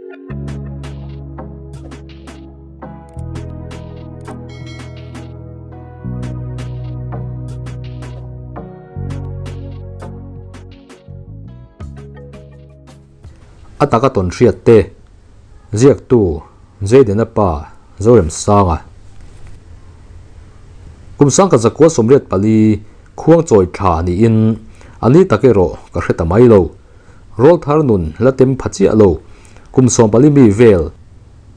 A taka tawn hriat te, ziaktu Jayden-a pa Zoremsanga. Kum sangkhat zakua 84 khuang chawi thla niin a ni tak erawh ka hre ta mai lo. Rawl thar nun la tem pha chiah lo, kum 14 mi vel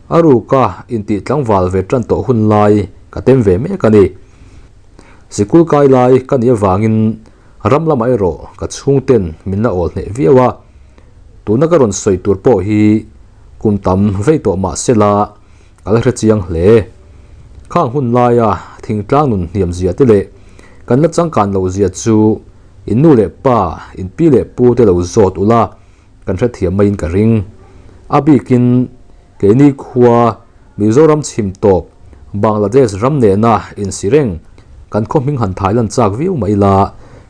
a ruka intih tlangval ve tan tawh hun lai ka tem ve mek a ni. Sikul kai lai ka nih avangin ram lamah erawh ka chhungten min la awl hneh viau a, tuna ka rawn sawi tur pawh hi kum tam vei tawh mah sela ka la hre chiang hle. Khang hun laia thingtlang nun hniam zia te leh kan la changkan loh zia chu In nu leh pa, in pi leh pu te lo zawt ula kan hrethiam maiin ka ring. A bikin keini khua Mizoram chhim tawp Bangladesh ram nena insi reng kan khaw hming han thai lan chak viau mai ila,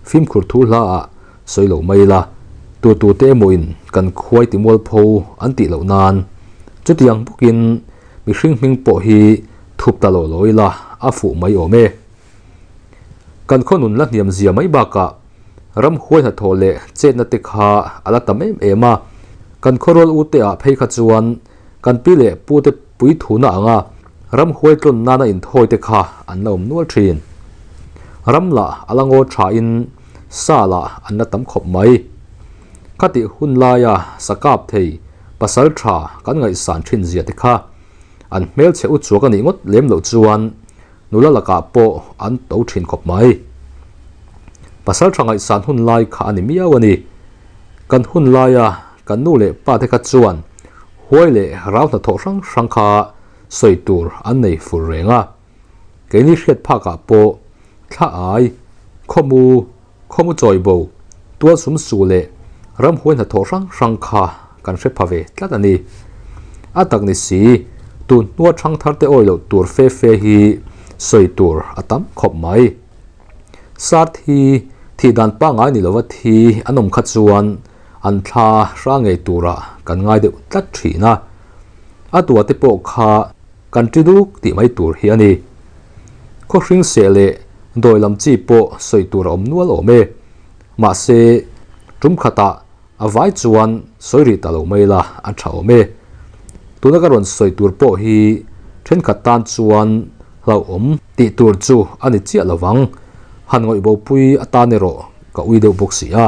fimkhur thu hla ah sawi lo mai ila, tu tu te emaw in kan khuai ti mualpho an tih loh nan. Chutiang bawkin mihring hming pawh hi thup ta lo lo ila a fuh mai awm e. Kan khaw nun la hniam zia mai bakah ramhuai hnathawh leh chetna te kha a la tam em em a, kan khawrual u te ah phei kha chuan kan pi leh pu te pui thuna anga ramhuai tlawn nana inthawi te kha an la awm nual thin. Ram lah a la ngaw tha in sa lah an la tam khawp mai. Khatih hun laia sa kap thei pasal tha kan ngaihsan thin zia te kha an hmelchhe u chuak a nih ngawt lem loh chuan Nula lakah pawh an to thin khawp mai. Pasal tha ngaihsan hun lai kha a ni miau a ni. Kan hun laia kan nu leh pa te kha chuan huai leh rau hnathawh hrang hrang kha sawi tur an nei fur reng a. Keini hriat phakah pawh thla ai, khawmu, khawmu chawi bo, tual sum su leh ramhuai hnathawh hrang hrang kha kan hre pha ve tlat a ni. A tak ni si, tun hnua thang thar te awi loh tur fe fe hi sawi tur a tam khawp mai. Sar thi, thih dan pangngai ni lova thi an awm kha chuan an thla hrang ngei turah kan ngai deuh tlat thin a. A tua te pawh kha Kan ṭi duk tih mai tur hi a ni. Khaw hring seh leh dawi lam chi pawh sawi tur a awm nual awm e. Mahse, ṭum khatah a vai chuan sawi rih ta lo mai la a ṭha awm e. Tuna ka rawn sawi tur pawh hi ṭhenkhat tan chuan hlauhawm tih tur chu a ni chiah lo vang. Han ngawih bopui atan erawh ka ui deuh bawk si a.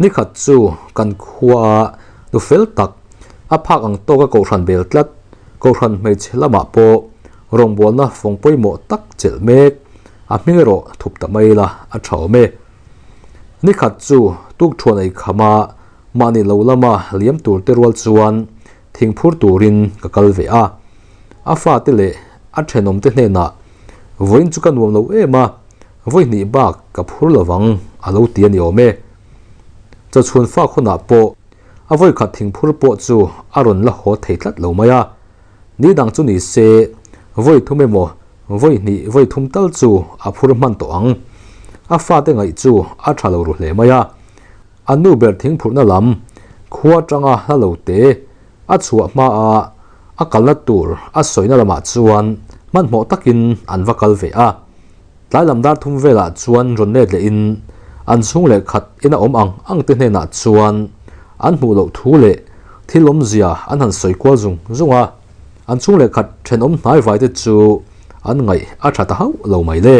Nikhat chu kan khuaa nu fel tak A phak ang tawka kohhran bel tlat, kohhran hmeichhe lamah pawh rawngbawlna fawng pawimawh tak chelh mek, a hming erawh thup ta mai ila a tha awm e. Nikhat chu tukthuan ei khama mahni lo lama liam tur te rual chuan thingphur turin ka kal ve a. A fate leh a thenawmte hnenah vawiin chu ka nuam lo em a, vawi hnih bak ka phur lovang a lo ti a ni awm e. Chawchhun fak hunah pawh A vawikhat thingphur pawh chu a rawn la haw thei tlat lo mai a. Ni dang chu ni se, vawi thum emaw, vawi hnih, vawi thum tal chu a phur hman tawh ang. A fate ngaih chu a tha lo ru hle mai a. A nu ber thingphurhna lam, khua atanga hla lo te, a chhuah hma a, a kalna tur a sawina lamah chuan hmanhmawh takin an va kal ve a. Tlai lam dar thum velah chuan rawn let lehin an chhung leh khat ina awm ang ang te hnenah chuan an hmuh loh thu leh thil awmzia an han sawi kual zung zung a, an chhung leh khat thenawm hnaivai te chu an ngaih a tha ta hauh lo mai le.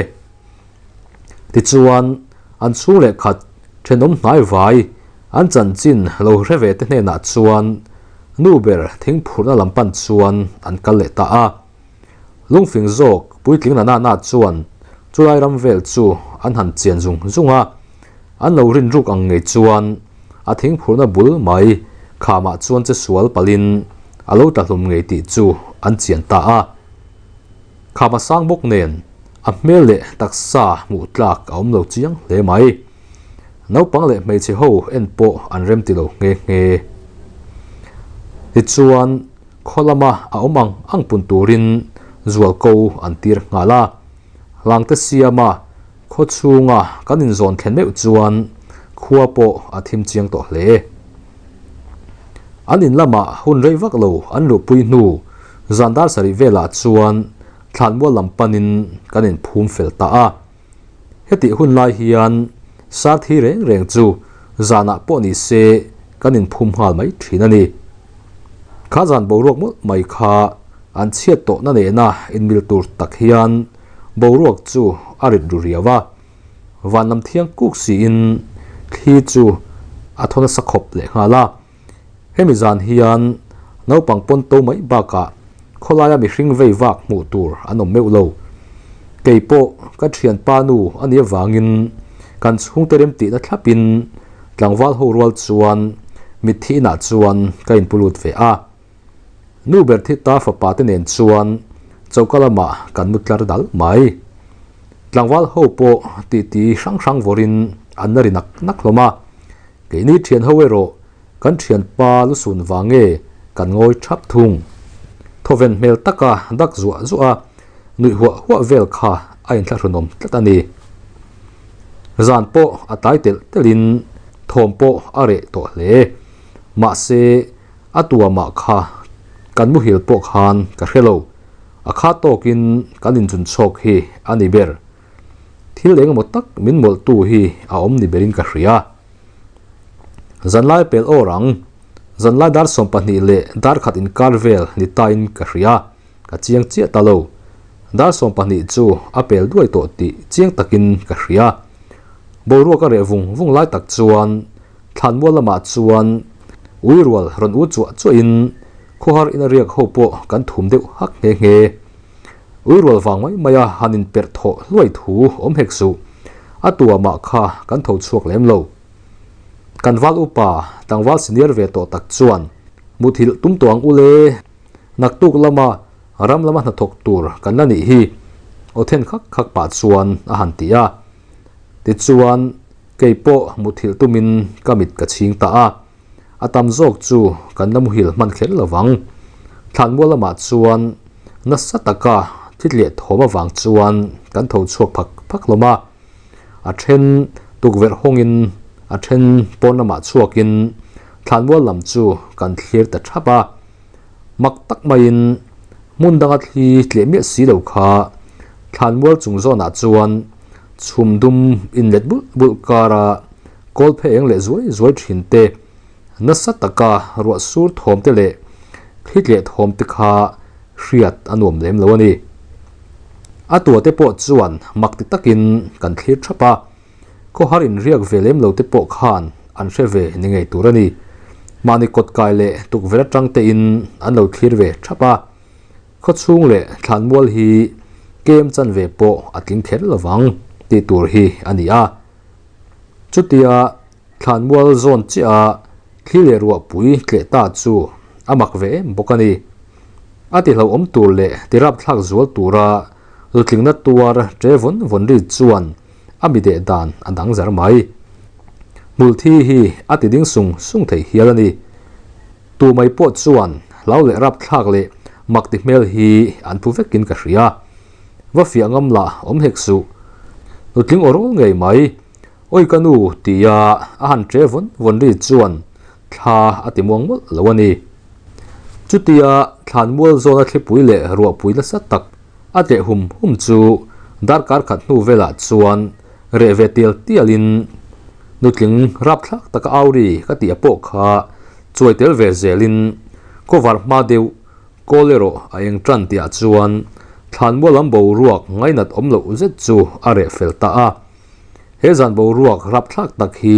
Tichuan, an chhung leh khat thenawm hnaivai an chanchin lo hre ve te hnenah chuan nu ber thingphurhna lam pan chuan an kal leh ta a. Lungfing zawk puitling na nana chuan chulai ram vel chu an han chian zung zung a, an lo rin ruk ang ngei chuan a thingphurhna bul mai khamah chuan che sual palhin a lo tla hlum ngei tih chu an chian ta a. Kham a sang bawk nen a hmel leh taksa hmuh tlak a awm lo chiang hle mai. Naupang leh hmeichhe ho en pawh an rem ti lo nghe nghe. Tichuan. Khaw lama a awm ang ang pun turin zualko an tir nghal a. Hlangte siama khaw chhunga kan inzawn thlen meuh chuan khua pawh a thim chiang tawh hle. An in lamah hun rei vak lo an luhpui hnu zan dar sarih velah chuan thlanmual lam panin kan inphum fel ta a. Hetih hun lai hian sar thi reng reng chu zanah pawh ni se kan inphum nghal mai thin a ni. Kha zan boruak mawlh mai kha an chhiat tawhna nena inmil tur tak hian boruak chu a rit ru riau a. Van lam thiang kuk siin thli chu a thaw nasa khawp leh nghal a. Hemi zan hian naupang pawn to mai bakah khawlaia mihring vei vak hmuh tur an awm meuh lo. Kei pawh ka thianpa nu a nih avangin kan chhungte rem tihna thlapin tlangval ho rual chuan mitthi inah chuan ka inpu lut ve a. Nu ber thi ta fapa te nen chuan choka lamah kan mu tlar dal mai. Tlangval ho pawh titi hrang hrang vawrin an la ri nak nak hlawm a. Keini thian ho erawh kan thianpa lusun vang nge kan ngawi thap thung. Thawven hmel taka dak zuah zuah a, nuih huah huah vel kha a inthlahrunawm tlat a ni. Zan pawh a tlai telh telhin thawm pawh a reh tawh hle. Mahse, a tuamah kha kan muhil pawh khan ka hre lo. A kha tawkin kan inchun chhawk hi a ni ber. Thil engemaw tak min mawlhtu hi a awm ni berin ka hria. Zanlai pel awr ang, zanlai dar 12 leh dar khat inkar vel ni tain ka hria, ka chiang chiah ta lo. Dar 12 chu a pel duai tawh tih chiang takin ka hria. Boruak a reh vung vung lai tak chuan thlanmual lamah chuan ui rual rawn u chuah chuahin khawhar ina riak ho pawh kan thum deuh hak nghe nghe. Ui rual vang mai mai a han inperh thawh hluai thu awm hek suh. A tua mah kha kan tho chhuak lem lo. Kan val upa tlangval senior ve tawh tak chuan muthilh tum tawh ang u le, naktuk lama ram lama hnathawk tur kan la nih hi aw then khak khak pah chuan a han ti a. Tichuan kei pawh muthilh tumin ka mit ka chhing ta a. A tam zawk chu kan la muhil hman kher lo vang. Thlanmual lamah chuan nasa taka thitliah thawm avang chuan kan tho chhuak phak phak hlawm a. A then tukverh hawngin a then pawn lamah chhuakin thlanmual lam chu kan thlir ta thap a. Mak tak maiin hmun danga thli tleh miah si lo kha thlanmual chung zawnah chuan chhum dum inlet bulh bulh kara Kawl phe eng leh zuai zuai thin te, nasa taka ruah sur thawm te leh thli tleh thawm te kha hriat a nuam lem lo a ni. A tua te pawh chuan mak ti takin kan thlir thap a, khawhar inriak ve lem lo te pawh khan an hre ve ni ngei tur a ni. Mahni kawtkai leh tukverh atang tein an lo thlir ve thap a, khawchhung leh thlanmual hi kem chanve pawh a tling kher lovang tih tur hi a ni a. Chutia thlanmual zawn chiah a thli leh ruahpui tleh ta chu a mak ve em bawk a ni. A ti hlauhawm tur leh ti rapthlak zual tura lutlingna tuar ṭe vawn vawn ri chuan a mi deh dan a dang zar mai. Hmulthi hi a ti ding sung sung thei hial a ni. Tu mai pawh chuan hlau leh rapthlak leh mak ti hmel hi an phu vekin ka hria. Va fiah ngam lah awm hek suh. Nutling aw rawl ngei mai. Awi ka nu tia a han ṭe vawn vawn ri chuan thla a ti muang mawlh lo a ni. Chutia thlanmual zawna thlipui leh ruahpui nasa tak a tleh hum hum chu darkar khat hnu velah chuan reh ve tial tialin nutling rapthlak taka au ri ka tih a pawh kha chuai tel ve zelin kawvar hma deuh Kawl erawh a eng tan tihah chuan thlanmual lam boruak ngainat awm loh zet chu a reh fel ta a. He zan boruak rapthlak tak hi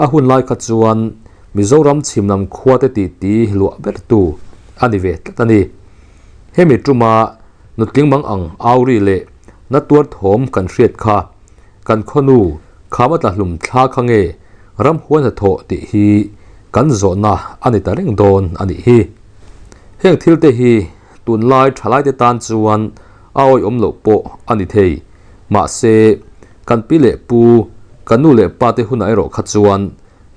a hun lai kha chuan Mizoram chhim lam khuate titi luah bertu a ni ve tlat a ni. Hemi tuma nutling mang ang auri leh na tuar thawm kan hriat kha kan khawnu kham a tla hlum thla kha nge ramhuai hnathawh tih hi kan zawhna a ni ta reng dawn a nih hi. Heng thil te hi tunlai thalaite tan chuan a awihawm loh pawh a ni thei. Mahse, kan pi leh pu, kan nu leh pa te hunah erawh kha chuan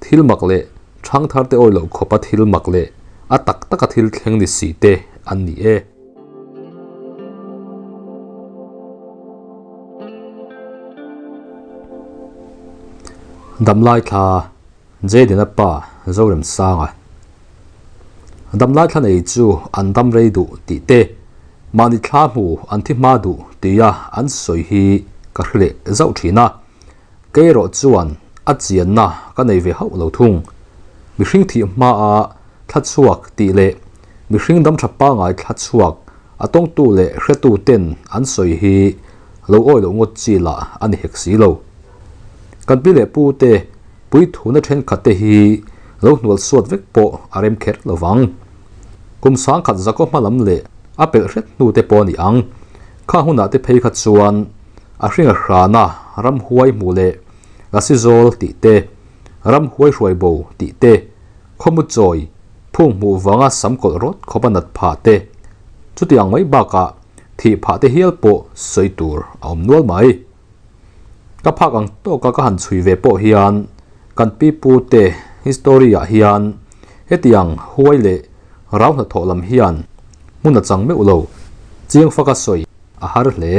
thil mak leh thangthar te awih loh khawpa thil mak leh a tak taka thil thleng ni si te an ni e. Damlai thla Jadena pa Zoremsanga. Damlai thla nei chu an dam rei duh tih te, mahni thla hmu an thi hma duh tia an sawi hi ka hre leh zauh thin a. Kei erawh chuan a chianna ka nei ve hauh lo thung. Mihring thih hmaa thla chhuak tih leh mihring dam tha pangai thla chhuak a tawngtu leh hretu ten an sawi hi lo awi loh ngawt chi lah a ni hek si lo. Kan pi leh pu te puithuna thenkhat te hi lo hnual suat vek pawh a rem kher lo vang. Kum sangkhat zakaw hma lam leh a pelh hret hnu te pawh a ni ang. Kha hunah te phei kha chuan a hringa hrana ramhuai hmuh leh lasi zawl tih te, ramhuai hruai bo tih te, khawmu chawi phung hmuh vanga sam kawlh rawt khawp a nat phah te, chutiang mai bakah thih phah te hial pawh sawi tur a awm nual mai. Ka phak ang tawka ka han chhui ve pawh hian kan pi pu te history ah hian hetiang huai leh rau hnathawh lam hian hmun a chang meuh lo chiang faka sawi a har hle.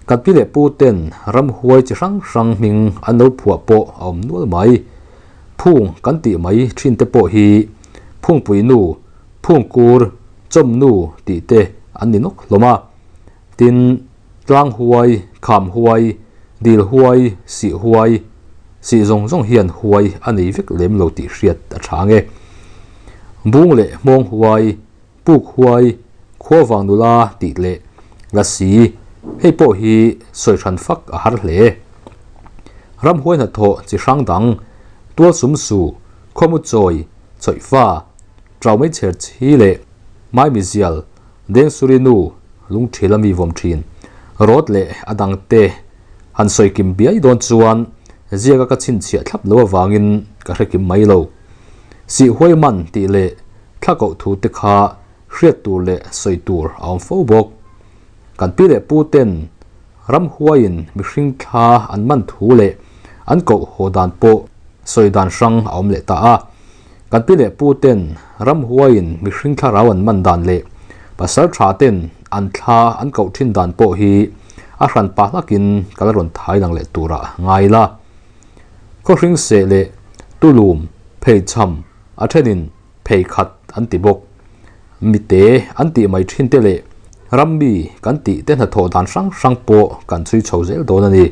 Kan pi leh pu ten ramhuai chi hrang hrang hming an lo phuah pawh a awm nual mai. Phung kan tih mai thin te pawh hi phungpui nu, phungkur, chawm nu tih te an ni nawk hlawm a. Tin, tlang huai, kham huai, dil huai, sih huai, sih zawng zawng hian huai a nei vek lem lo tih hriat a tha nge. Bung leh hmawng huai, Puk huai, khuavang nula tih leh lasi, hei pawh hi sawi hran fak a har hle. Ramhuai hnathawh chi hrang dang, tual sum su, khawmu chawi, chawihfa, trau mai chher chi leh maimi zial, dengsuri nu, lungthil a mi vawm thin, rawt leh a dangte han sawi kim biai dawn chuan ziaka ka chhinchhiah thlap lo avangin ka hre kim mai lo. Sihhuai man tih leh Thla koh thu te kha hriat tur leh sawi tur a awm fo bawk. Kan pi leh pu ten ramhuaiin mihring thla an man thu leh an koh haw dan pawh sawi dan hrang a awm leh ta a. Kan pi leh pu ten ramhuaiin mihring thlarau an man dan leh pasal tha ten an thla an koh thin dan pawh hi a hran pah hlakin ka la rawn thai lang leh turah ngai la. Khawhring seh leh tulum pheichham A thenin phei khat an ti bawk. Mite an tih mai thin te leh ram mi kan tih te hnathawh dan hrang hrang pawh kan chhui chho zel dawn a ni.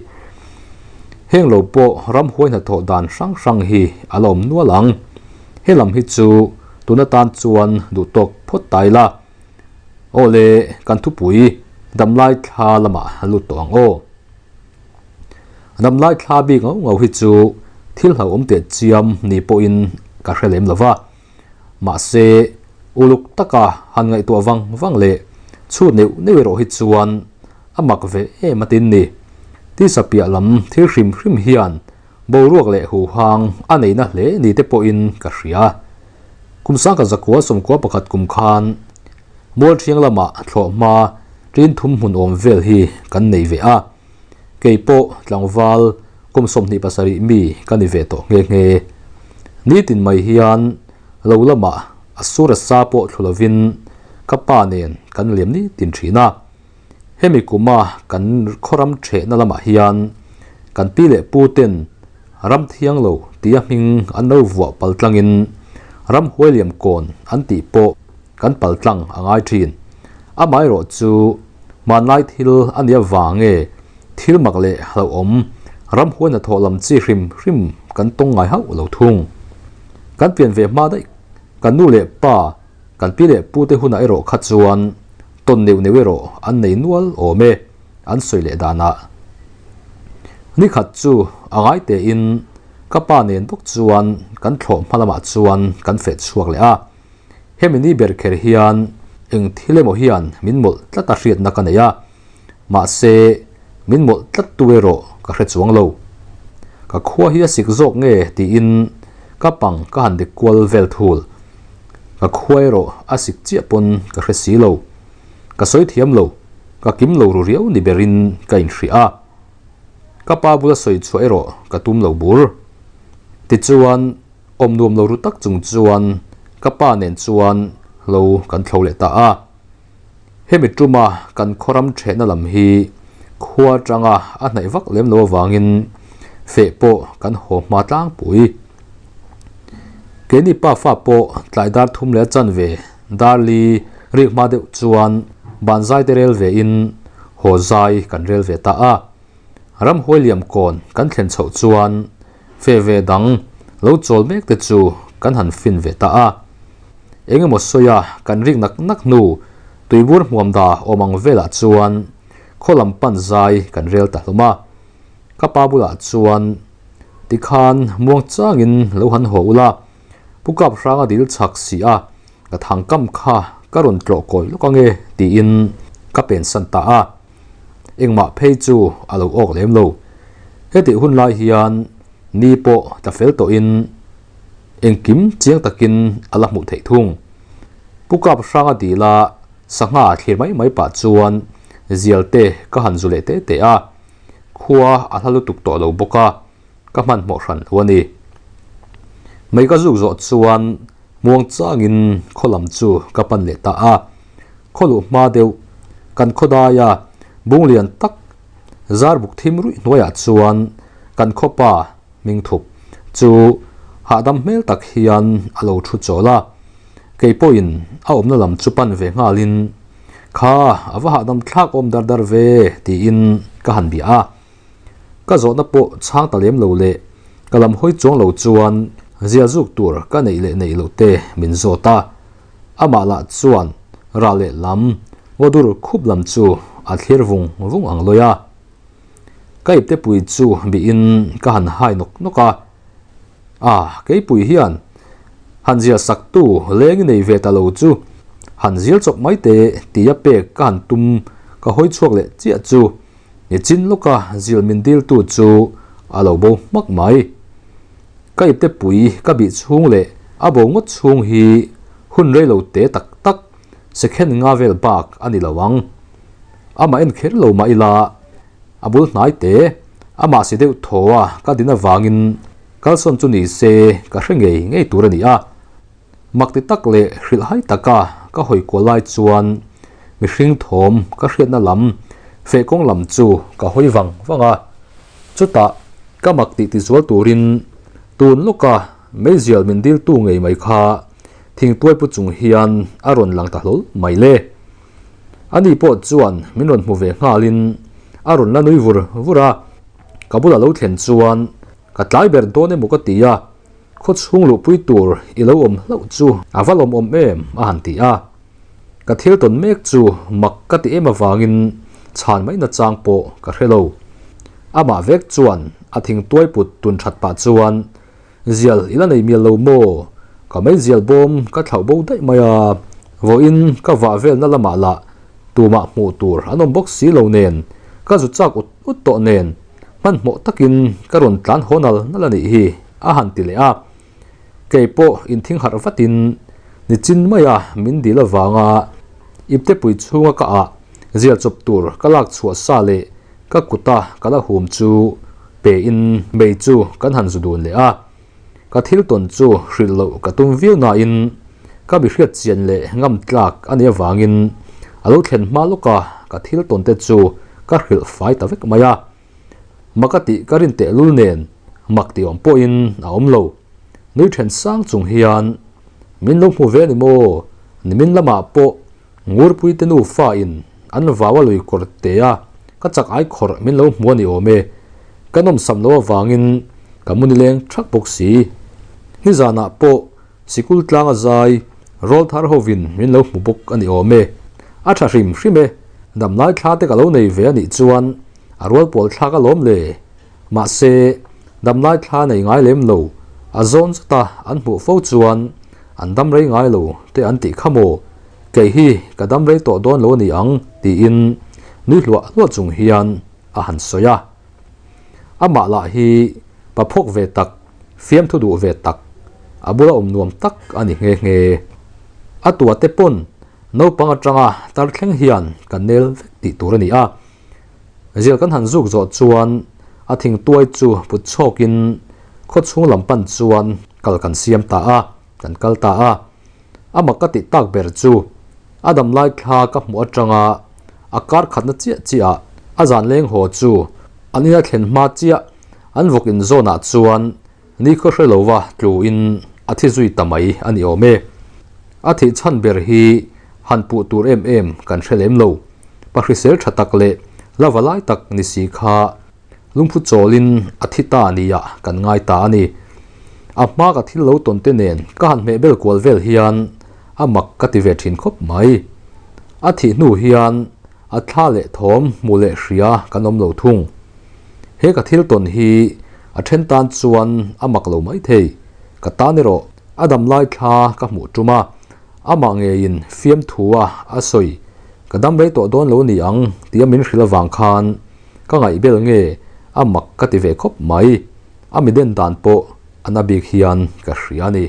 Heng lo pawh ramhuai hnathawh dan hrang hrang hi a la awm nual ang. He lam hi chu tun atan chuan duh tawk phawt ta ila. Aw le, kan thupui damlai thla lamah lut tawh ang aw. Damlai thla bik ngau ngau hi chu thil hlauhawm teh chiam ni pawhin ka hre lem lo va. Mahse, uluk taka han ngaihtuah vang vang leh chhut neuh neuh erawh hi chuan a mak ve em a tin ni. Tisa piah lam thil hrim hrim hian boruak leh huhang a neihna hle ni te pawhin ka hria. Kum sangkhat zakua sawmkua pakhat kum khan Mualṭhiang lamah thlawhhma ṭin thum hmun awm vel hi kan nei ve a, kei pawh tlangval kum 27 mi ka ni ve tawh nghe nghe. Nitin mai hian lo lamah a sur a sa pawh thlu lovin ka pa nen kan liam nitin ṭhin a. Hemi kuma kan khawram ṭhehna lamah hian kan pi leh pu ten ram thiang lo tia hming an lo vuah pal tlangin ram huailiam kawn an tih pawh kan pal tlang a ngai thin. Amaherawh chu hmanlai thil a nia vang nge thil mak leh hlauhawm ram huai hnathawh lam chi hrim hrim kan tawng ngai hauh lo thung. Kan pian ve hma daih kan nu leh pa Kan pi leh pu te hunah erawh kha chuan tawn neuh neuh erawh an nei nual awm e, an sawi leh danah. Nikhat chu a ngai tein ka pa nen bawk chuan kan thlawh hma lamah chuan kan feh chhuak leh a. Hemi ni ber kher hian eng thil emaw hian min mawlh tlat a hriatna ka nei a, mahse min mawlh tlat tu erawh ka hre chuang lo. Ka khua hi a sik zawk nge tiin ka pang ka han dik kual vel thul. Ka khua erawh a sik chiah pawn ka hre si lo. Ka sawi thiam lo, ka kim lo ru riau ni berin ka inhrih a. Ka pa bula sawi chhuah erawh ka tum lo bur. Tichuan, awm nuam lo ru tak chung chuan ka pa nen chuan lo kan thlo leh ta a. Hemi tuma kan khawram thehna lam hi khua atanga a hnaih vak lem lo avangin feh pawh kan haw hma tlangpui. Keini pafa pawh tlai dar thum leh a chanve dar li rik hma deuh chuan ban zai te rel ve in haw zai kan rel ve ta a. Ramhuai liam kawn kan thlen chhoh chuan fe ve dang lo chawl mek te chu kan han fin ve ta a. Eng emaw sawi a kan rik nak nak hnu tuibur hmuam da awm ang velah chuan khaw lam pan zai kan rel ta hlawm a. Ka pa bulah chuan tikhan muang changin lo han haw ula, Pu Kap hranga dil chak si a, ka thang kam kha ka rawn tlawh kawi lawk ange tiin ka pensan ta a. Engmah phei chu a lo awk lem lo. Hetih hun lai hian ni pawh tla fel tawhin engkim chiang takin a la hmuh theih thung. Pu Kap hranga dila sangha thlir mai mai pah chuan zial te ka han zu leh te te a. Khua a hla lutuk tawh lo bawk a, ka hmanhmawh hran lo a ni. Mei ka zuk zawh chuan muang changin khaw lam chu ka pan leh ta a. Khaw luh hma deuh kan khaw daia bung lian tak zar buk thim ruih hnuaiah chuan kan khawpa hming thup chu hahdam hmel tak hian a lo thu chawl a. Kei pawhin a awmna lam chu pan ve nghalin, Kha, a va hahdam thlak awm dar dar ve, tiin ka han bia a. Ka zawhna pawh chhang ta lem lo leh ka lam hawi chuang lo chuan zia zuk tur ka neih leh neih loh te min zawt a. Amah lah chuan rah leh lam ngawdur khup lam chu a thlir vung vung ang lawi a. Ka iptepui chu bihin ka han hai nawk nawk a. A, keipui hian han zial saktu leng i nei ve ta lo chu han zial chawp mai teh tia pek ka han tum ka hawi chhuak leh chiah chu nichin lawka zial min diltu chu a lo bo hmak mai. Ka iptepui ka bih chhung leh a bo ngawt chhung hi hun rei lo te tak tak second nga vel bak a ni lo ang. Amah en kher lo mah ila A bul hnai te, amah si deuh thaw a ka din avangin kalsawn chu ni se ka hre ngei ngei tur a ni a. Mak ti tak leh hrilhhai taka ka hawi kual lai chuan mihring thawm ka hriatna lam feh kawng lam chu ka hawi vang vang a. Chutah ka mak tih tizual turin tun lawka meizial min diltu ngei mai kha thingtuai pu chung hian a rawn lang ta hlawl mai le. Ani pawh chuan min rawn hmu ve nghalin a rawn la nui vur vur a, ka bulah lo thlen chuan ka tlai ber dawn emaw ka ti a, khaw chhung luhpui tur i lo awm hlauh chu a va lawmawm em a han ti a. Ka thil tawn mek chu mak ka ti em avangin chhan mai nachang pawh ka hre lo. Amah vek chuan a thingtuai put tun that pah chuan Zial i la nei mial lo maw? Ka meizial bawm ka thlauh bo daih mai a, vawiin ka vah velna lamah lah tumah hmuh tur an awm bawk si lo nen, ka zu chak ut ut tawh nen hmanhmawh takin ka rawn tlan haw nal nal a nih hi, a han ti leh a. Kei pawh inthing harh vatin nichin maia min dil avanga iptepui chhunga ka ah zial chawp tur ka lak chhuah sa leh Ka kuta ka la hum chu pe in mei chu kan han zu dun leh a, ka thil tawn chu hrilh loh ka tum viau nain ka mi hriat chian leh ngam tlak a nih avangin a lo thlen hma lawka ka thil tawn te chu ka hrilh fai ta vek mai a. Mak a tih ka rin tehlul nen mak tih awm pawhin a awm lo. Nui then sang chung hian min lo hmu ve a ni maw? Nimin lamah pawh Ngurpui te nufa in an vau a lui kawr te a, ka chak ai khawrh min lo hmu a ni awm e. Ka nawmsam lo avangin ka mu nileng thak bawk si. Nizanah pawh sikul tlang a zai rawl thar hovin min lo hmu bawk a ni awm e. A tha hrim hrim e, damlai thla te ka lo nei ve a nih chuan a rual pawl thlak alawm le. Mahse, damlai thla nei ngai lem lo, a zawn zata an hmuh fo chuan an dam rei ngai lo te an tih kha maw? Kei hi ka dam rei tawh dawn lo a ni ang tiin nui hluah hluah chung hian a han sawi a. Amah lah hi pa phawk ve tak, fiamthu duh ve tak, a bula awm nuam tak a ni nghe nghe. A tua te pawn naupang atanga tar thleng hian kan nel vek tih tur a ni a. Zial kan han zuk zawh chuan a thingtuai chu put chhawkin khaw chhung lam pan chuan kal kan siam ta a, kan kal ta a. A mak ka tih tak ber chu a dam lai thla ka hmuh atanga a kar khatna chiah chiah ah a zan leng haw chu an ina thlen hma chiah an vawk in zawn ah chuan ni khaw hre lova tlu in a thi zui ta mai a ni awm e. A thih chhan ber hi han puh tur em em kan hre lem lo. Pa hrisel tha tak leh la va lai tak ni si kha lungphu chawlin a thi ta nia kan ngai ta a ni. A hma ka thil lo tawn te nen ka han hmeh bel kual vel hian a mak ka ti ve thin khawp mai. A thih hnu hian a thla leh thawm hmu leh hria kan awm lo thung. He ka thil tawn hi a then tan chuan a mak lo mai thei. Ka tan erawh a dam lai thla ka hmuh tum a, amah ngeiin fiamthua a sawi ka dam rei tawh dawn lo ni ang tia min hrilh avang khan ka ngaihbel nge a mak ka ti ve khawp mai. A mi den dan pawh a na bik hian ka hria a ni.